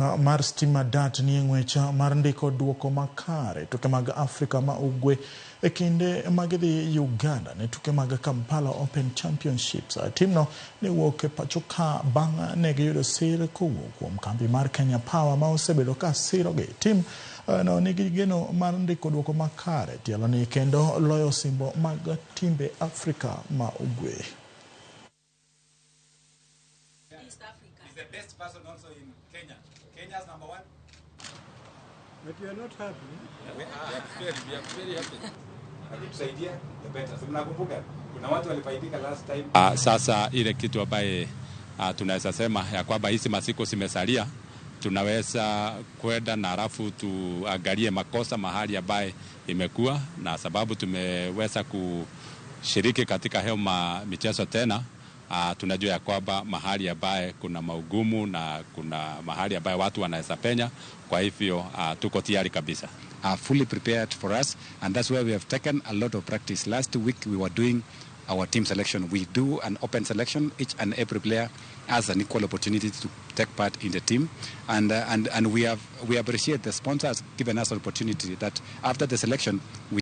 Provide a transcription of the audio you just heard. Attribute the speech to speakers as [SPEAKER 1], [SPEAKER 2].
[SPEAKER 1] Mar Stima Dat nie ng'wech mar ndiko duoko makare tuke mag Afrika ma Ugwe e kinde magidhi Uganda ne tuke mag Kampala Open Championships. Timno ne wuok e pacho ka bang' ne giyudo sir kowuok kuom kambi mar Kenya Power ma osebedo ka sirogi. Tim no nigi geno mar ndiko duoko makare tielo ni kendo loyo osimbo mag timbe Afrika ma Ugwe.
[SPEAKER 2] East Africa. He's the best person also in Kenya. Kenya's number one.
[SPEAKER 3] But you are not happy.
[SPEAKER 2] We are very happy. Akitusaidia, the better. Si mnakumbuka kuna watu walifaidika last time.
[SPEAKER 4] Sasa ile kitu ambaye tunaweza sema ya kwamba hizi masiku zimesalia, tunaweza kwenda na halafu tuangalie makosa mahali ambaye imekuwa, na sababu tumeweza kushiriki katika hiyo michezo tena. Tunajua ya kwamba mahali ambaye kuna maugumu na kuna mahali ambaye watu wanaweza penya. Kwa hivyo tuko tayari kabisa.
[SPEAKER 5] Are fully prepared for us, and that's why we have taken a lot of practice. Last week we were doing our team selection. We do an open selection. Each and every player has an equal opportunity to take part in the team, and we appreciate the sponsors given us an opportunity that after the selection we